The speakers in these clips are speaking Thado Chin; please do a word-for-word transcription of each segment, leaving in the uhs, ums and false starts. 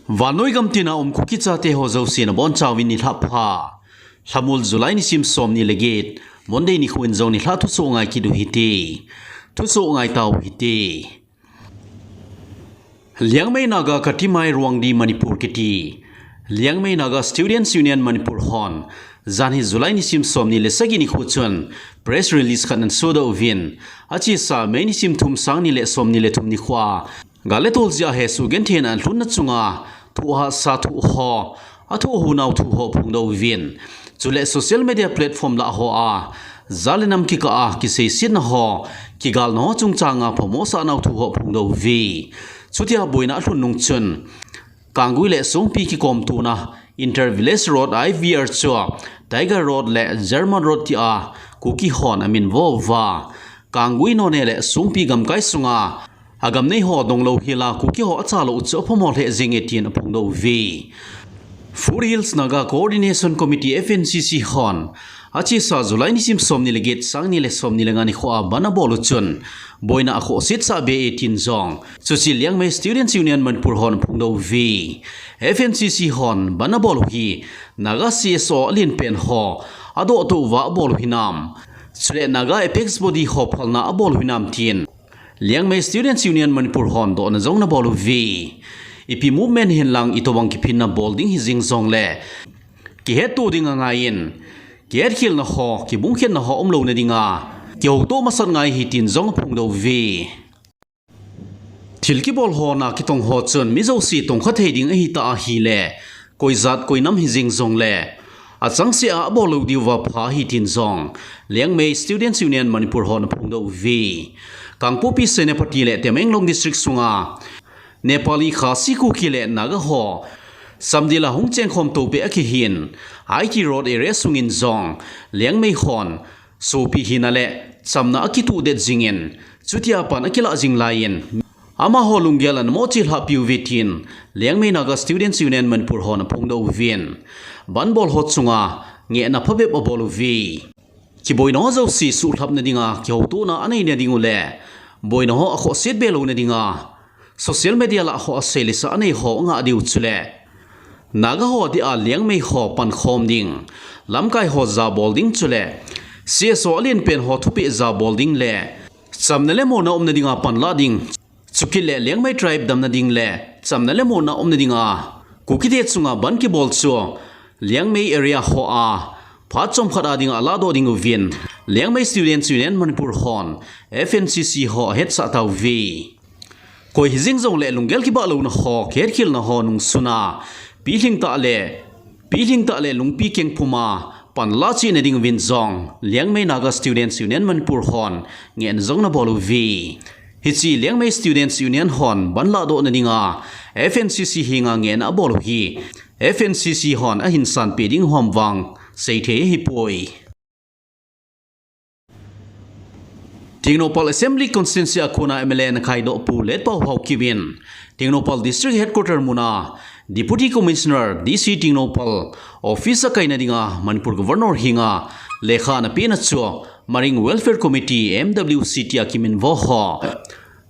Vannoi gamtina um Kuki chate ho jouse nabonchauvin nilhah pha. Lhamul July nisim somni le get, Monday nikho in jong nilhah thusoh ngai kit u hite. Thusoh ngai tau hite. Liangmai Naga Katimai Ruangdi Manipur kiti Liangmai Naga Students Union Manipur hon janhi July nisim somni le sagi nikho chun press release khat ana sodoh uvin, achesa May nisim thum, sang ni le somni le thum nikhoa gal le tol jeh a hesoh gentheina ana lhunna chunga thoh hahsa thoh ho, athoh hou nau thu ho aphongdoh uvin, chule social media platform lah hoa jat le nam kikah a kiseisetna ho, kigalna ho chungchanga phamo asah nau thu ho aphongdoh uve. Chutia boina alhun nung chun Kanggui le Songpi kikomtona Inter Village Road, I V R, chu Tiger Road le German Road tia Kuki hon amin vo uva, Kanggui, Noney le Songpi gamkai sunga agam nei ho donglou hela Kuki ho achalou u chu aphamo lheh jenge tin aphongdoh uve. Foothills Naga Coordination Committee, F N C C hon achesa July nisim somni le get, sang ni le somni le nga nikhoa bandh abol u chun boina akhohsetsah be e tin jong chuche Liangmai Students Union Manipur hon aphongdoh uve. F N C C hon bandh abol u hi Naga C S O alen pen ho adohtoh uva abol u hinam, chule Naga Apex Body ho phalna abol u hinam tin Liangmai Students Union Manipur hon dohna jong anabol uve. Ipi movement hinlang itobang kiphinna bol ding hijing jongle kihetto ding angaiyin, kihetkhelna ho, kibungkhenna ho umlouna dinga kihoutoh masat ngai ahi tin jong aphongdoh uve. Thil kibol ho na kitong ho chun mi jouse tongkha thei ding ahitah ahile, koi jat koi nam hijing jongle achangseh a abol lou diuva pha ahi tin jong Liangmai Students Union Manipur hon aphongdoh uve. Kangpokpi, Senapati le Tamenglong District sunga Nepali, Khasi, Kuki le Naga ho chamdel a hung chengkhom toupeh akihin, I T Road area sungin jong Liangmai hon sopi hina le chamna akituhdet jingin, chutia pan akilah jing laiyin, amaho lunggel ana moh chelhah piuve tin Liangmai Naga Students Union Manipur hon aphongdoh uvin, bandh bol ho chunga ngehna phabep abol uve. Kiboina ho jouse suhlhapna dinga kihoutona aneina diu le boina ho akhohset be louna dinga social media lah hoa seilesa anei ho angah diu chule Naga ho dia Liangmai ho pankhom ding, lamkai ho jabol ding chule C S O alen pen ho thupeh jabol ding le chamna le monna umna dinga panlah ding, chukit le Liangmai tribe damna ding le chamna le monna umna dinga Kukite chunga bandh kibol chu Liangmai area hoa phat chomkhat a dinga alahdoh ding uvin Liangmai Students Union Manipur hon, F N C C ho ahetsah tauve. Koi hijing jongle lunggel kibah louna ho, kihetkhelna ho nungsuna pilhing tah le, pilhing tah le lungpi kengphuma panlah chehna dinguvin jong Liangmai Naga Students Union Manipur hon ngehna jong anabol uve. Hiche Liangmai Students Union hon bandh lahdohna dinga F N C C henga ngehna abol u hi F N C C hon ahin sanpeh ding u ham vang seithei ahipoi. Tengnoupal Assembly Constituency a kona M L A ana khaidoh Pu Letpao Haokip in Tengnoupal District Headquarter muna Deputy Commissioner, D C Tengnoupal office akaina dinga Manipur Governor henga lekha ana pehna chu Maring Welfare Committee, M W C, tia kiminvo ho,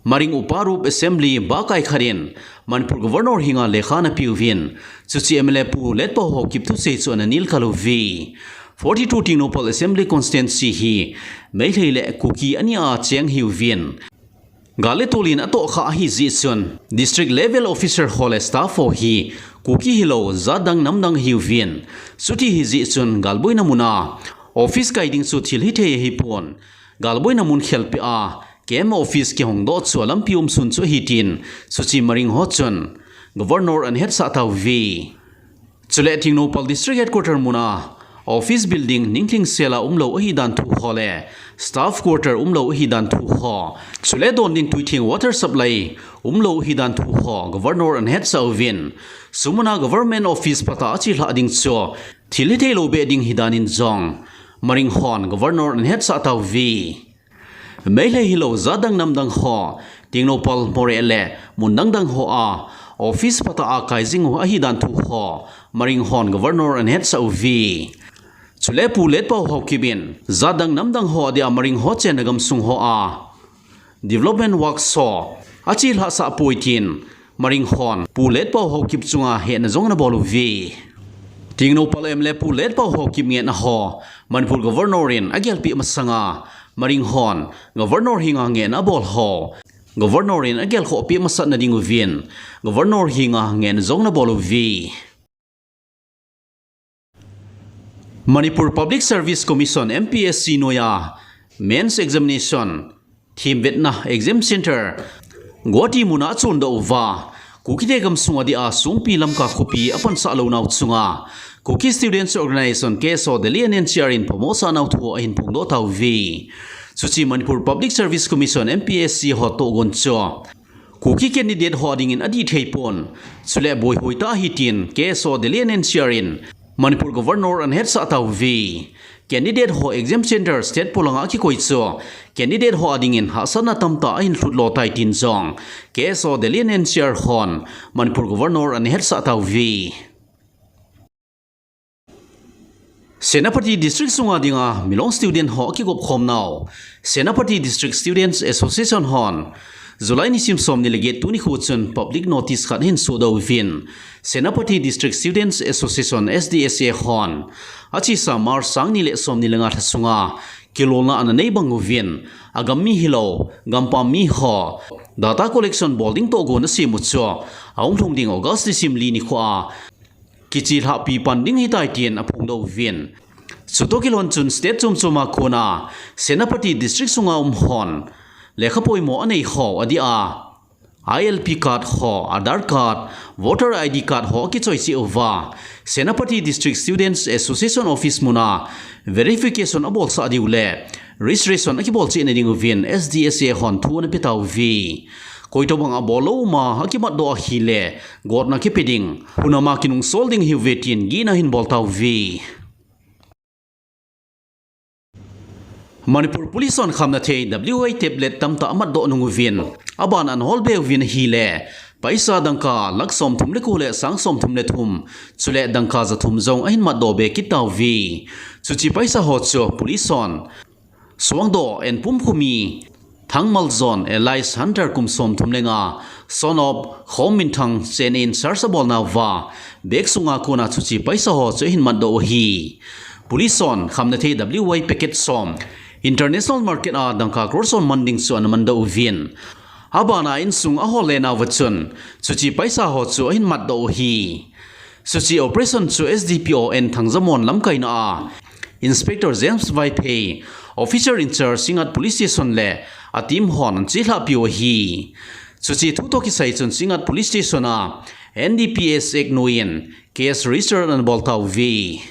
Maring Upa Rup Assembly bakai khat in Manipur Governor henga lekha ana peuvin, chuche M L A Pu Letpao Haokip thusei chu ana nilkal uve. Forty-two Tengnoupal Assembly Constituency hi Meitei le Kuki ania cheng ahiuvin, gal le tol in atohkhah ahi jeh chun District Level Officer ho le staff ho hi Kuki hilou jat dang nam dang ahiuvin, chuti ahi jeh chun galboina muna office kai ding chu thil hithei ahipon, galboina mun khelpeh a camp office kihongdoh chu alampi umsun chu ahi tin chuche Maring ho chun Governor ana hetsah tauve. Chule Tengnoupal District Headquarter muna office building ningthing sela umlou ahidan thu ho le staff quarter umlou ahidan thu ho, chule don ding tuitheng water supply umlou ahidan thu ho Governor ana hetsah uvin, sumuna government office phatah a chelhah ding chu thil hithei lou beh ding ahidan in jong Maring hon Governor ana hetsah tauve. Meitei hilou jat dang nam dang ho, Tengnoupal, Moreh le mun dang dang hoa office phatah a kai jing u ahidan thu ho Maring hon Governor ana hetsah uve. Chule Pu Letpao Haokip in jat dang nam dang ho adia Maring ho chenna gamsung hoa development works ho achelhah sah poi tin Maring hon Pu Letpao Haokip chunga hehna jong ana bol uve. Tengnoupal M L A Pu Letpao Haokip ngehna ho Manipur Governor in agelpeh masanga Maring hon Governor henga ngehna abol ho Governor in agelkhoh peh masat na ding uvin Governor henga ngehna jong ana bol uve. Manipur Public Service Commission, M P S C noiya Mains Examination themvetna Exam Centre Guwahati muna achondoh uva, Kukite gamsunga dia Songpi Lamka khopi apansah lounau chunga Kuki Students Organisation, K S O, Delhi and N C R in phamosah nau thu ahin phongdoh tauve. Chuche Manipur Public Service Commission, M P S C ho tohgon chu Kuki candidate ho dingin adih thei pon. Chule boi hoitah ahi tin K S O Delhi and N C R in Manipur Governor ana hetsah tauve. Candidate ho exam centre state polanga akikoi chu candidate ho dingin hahsatna tamtah ahin lhut lo tai tin jong K S O Delhi and N C R hon Manipur Governor ana hetsah tauve. Senapati District sunga dinga Milong student ho akigop khomnau Senapati District Students Association hon July nisim somni le get tuni khu chun public notice khat ahin sodoh uvin, Senapati District Students Association, S D S A hon achesa March sangni le somni le nga lha sunga kilolna ana nei bang uvin, agam mi hilou gampam mi ho data collection bol ding tohgon asem u chu ahung lhung ding August nisim li nikhoa kichehlahpi pan ding ahitai tin aphongdoh uvin. Chutoh kilhon chun state chom choma kona Senapati District sunga um hon lekha poimo anei ho adia I L P card ho, Aadhaar card, voter I D card ho akichoi cheh uva, Senapati District Students Association office muna verification abolsah diu le registration akibol cheh na ding uvin S D S A hon thu ana pe tauve. Koitobang abol lou uma akimatdoh ahile gotna kipe ding, hunama kinungsol ding ahiuve tin gihna ahin bol tauve. Manipur Police hon khamnathei W I tablet tamtah amatdoh nung uvin, aban ana holbe uvin ahile paisa dangka lakh somthum le ko le sang somthum le thum, chule dangka jathum jong ahin matdoh be kit tauve. Chuche paisa ho chu police hon Suangdoh and Pumkhumi, Thangmaljong alias Hunter kum somthum le nga, son of Khomminthang Chen in search abolnauva, bag sunga kona chuche paisa ho chu ahin matdoh u ahi. Police hon khamnathei W I packet som international market a dangka crore som man ding chu ana mandoh uvin, abana insung ahol lenauva chun chuche paisa ho chu ahin matdoh u ahi. Chuche operation chu S D P O N Thangzamon lamkaina a Inspector James Vaiphei, Officer in charge Singngat Police Station le a team hon ana chelhahpiu ahi. Chuche thu toh kisai chun Singngat Police Station a N D P S Act noiyin case register ana bol tauve.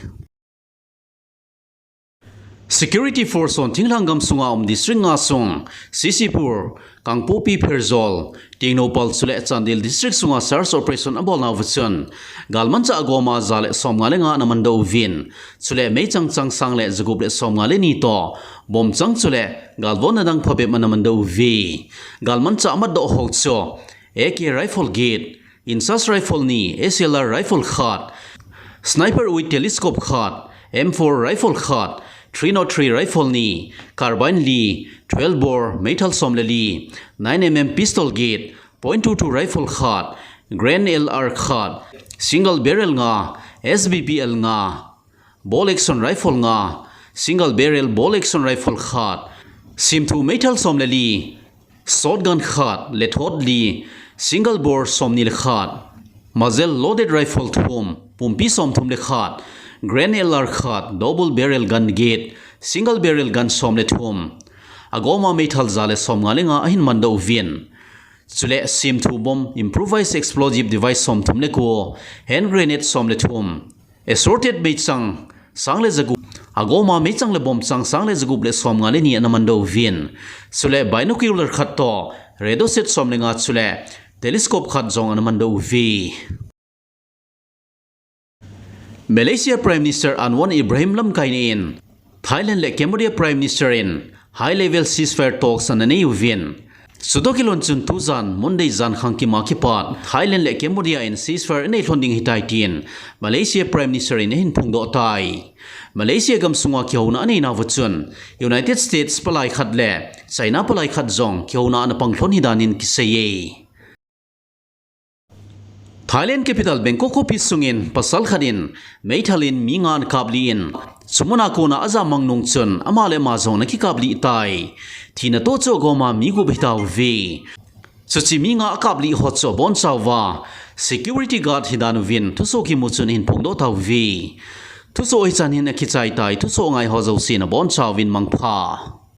Security force hon thinglhang gamsunga um district nga sung, C C Pur, Kangpokpi, Pherzawl, Tengnoupal chule Chandel district sunga search operation abolnauva chun galmanchah agoma ja le somnga le nga ana mandoh uvin, chule meichang chang sang le jagup le somnga le ni toh, bomchang chule galvonna dang phabep ana mandoh uve. Galmanchah amatdoh ho chu A K rifle get, Inchas rifle ni, S L R rifle khat, sniper with telescope khat, M four rifle khat, three nought three rifle ni, carbine li, twelve bore, meithal som le li, nine M M pistol get, point two two rifle khat, Garand L R khat, single barrel nga, S B P L nga, bolt action rifle nga, single barrel bolt action rifle khat, simthu meithal som le li, shotgun khat, lethot li, single bore somni le khat, muzzle loaded rifle thum, pumpi somthum le khat, Garand L R khat, double barrel gun get, single barrel gun som le thum, agoma meithal ja le somnga le nga ahin mandoh uvin. Chule simthu bomb, improvised explosive device somthum le ko, hand grenade som le thum, assorted meichang sang le jagup, agoma meichang le bomchang sang le jagup le somnga le ni ana mandoh uvin. Chule binocular khat toh, radio set som le nga chule telescope khat jong ana mandoh uve. Malaysia Prime Minister Anwar Ibrahim lamkaina in Thailand le Cambodia Prime Minister in high level ceasefire talks ana nei uvin. Chutoh kilhon chun tujan Monday jan khangkima kipat Thailand le Cambodia in ceasefire anei lhon ding ahitai tin Malaysia Prime Minister in ahin phongdoh tai. Malaysia gamsunga kihouna aneinauva chun United States palai khat le China palai khat jong kihouna ana pang lhon ahi danin kiseiye. Thailand capital Bangkok khopi sungin pasal khat in meithal in mi nga ana kaplih in, chumuna kona ajamang nung chun ama le ama jong ana kikaplih tai. Thina toh chu agoma mi gup ahi tauve. Chuche mi nga akaplih ho chu abonchauva security guard hidan uvin thusoh kimu chun ahin phongdoh tauve. Thusoh hichan hin akichai tai, thusoh ngai ho jousen abonchauvin mangpha.